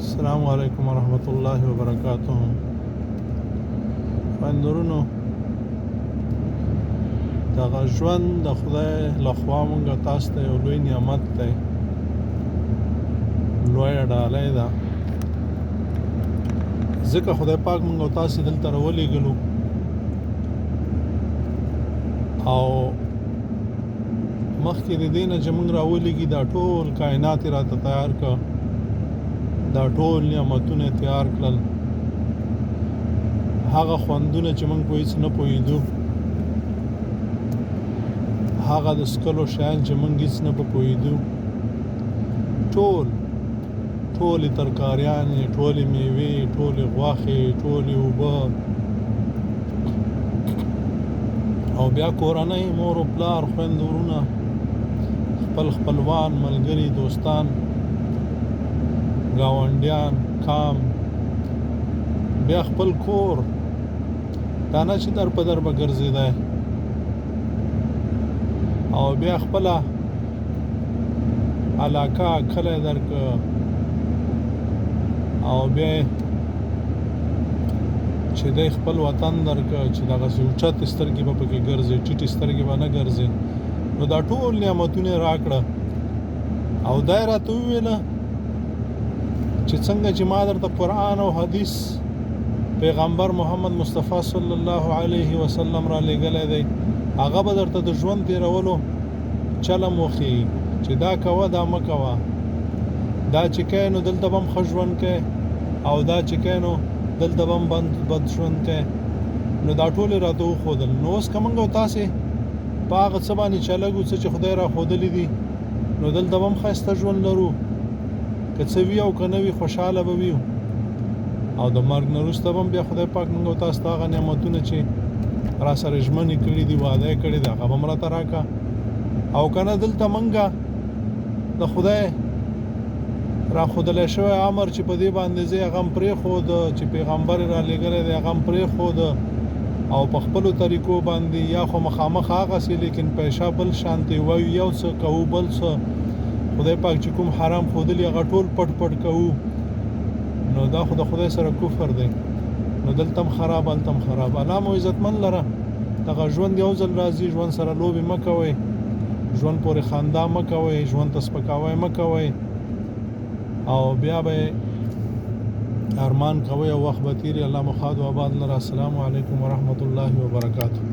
السلام علیکم ورحمت الله وبرکاته. خویندورونو، دغه ژوند د خدای له خوا مونږ تاسو ته یو لوی نعمت دی، لویه ډالۍ ده، ځکه خدای پاک مونږ تاسو دلته راولېږلو او مخکې د دې نه چې موږ راولېږي دا ټول کائنات یې راته تیار کړ، دا ټول نعمتونه یې تیار کړل، هغه خوندونه چې موږ په هېڅ نه پوهېدو، هغه د څکلو شیان چې موږ هېڅ نه په پوهېدو، ټول ټولې ترکاریانې، ټولې میوې، ټولې غوښې، ټولې اوبه، او بیا کورنۍ، مور او پلار، خویند ورونه، خپل خپلوان، ملګري، دوستان، ګاونډیان، کام، بیا خپل کور، دا نه چې در په در به ګرځېدی، او بیا خپله علاقه، کلی درک، او بیا چې دی خپل وطن درک، چې دغسې اوچتې سترګې به پکې ګرځي، ټیټې سترګې به نه ګرځي. نو دا ټول نعمتونه یې راکړه او دا یې راته وویله چې څنګه چې ما درته قرآن او حدیث پیغمبر محمد مصطفی صلی الله علیه وسلم را لېږلی دی، هغه به درته د ژوند تېرولو چلم وښیي چې دا کوه دا مه کوه، دا چې کوې نو دلته به هم ښه ژوند کوې او دا چې کوې نو دلته به هم بد ژوند کوې. نو دا ټول یې راته وښودل. نو اوس که موږ او تاسې په هغه څه باندې چلږو څه چې خدای را ښودلي دي، نو دلته به هم ښایسته ژوند لرو، که څه وي او که نه وي خوشحاله به وي، او د مرګ نه وروسته به هم بیا خدای پاک موږ او تاسو ته هغه نعمتونه چې را سره ژمنې کړي دي، وعده یې کړې ده، هغه به هم راته راکړه. او که نه دلته موږ د خدای را ښودلی شوی امر چې په دې باندې ځې هغه هم پرېښود، چې پیغمبر یې رالیږلی دی هغه هم پرېښود، او په خپلو طریقو باندې یا خو مخامخ هغسې لیکن پیشه بل شانتې وایو، یو څه کوو بل څه، خدای پاک چې کوم حرام ښودلي هغه ټول پټ پټ کوو، نو دا خو د خدای سره کفر دی. نو دلته هم خراب هلته هم خراب. الله مو عزتمن لره. دغه ژوند یو ځل راځي، ژوند سره لوبې مه کوئ، ژوند پورې خندا مه کوئ، ژوند ته سپکاوی مه کوئ، او بیا به ارمان کوئ او وخت به تېري. الله مو ښاد او آباد لره. السلام علیکم ورحمت الله وبرکاته.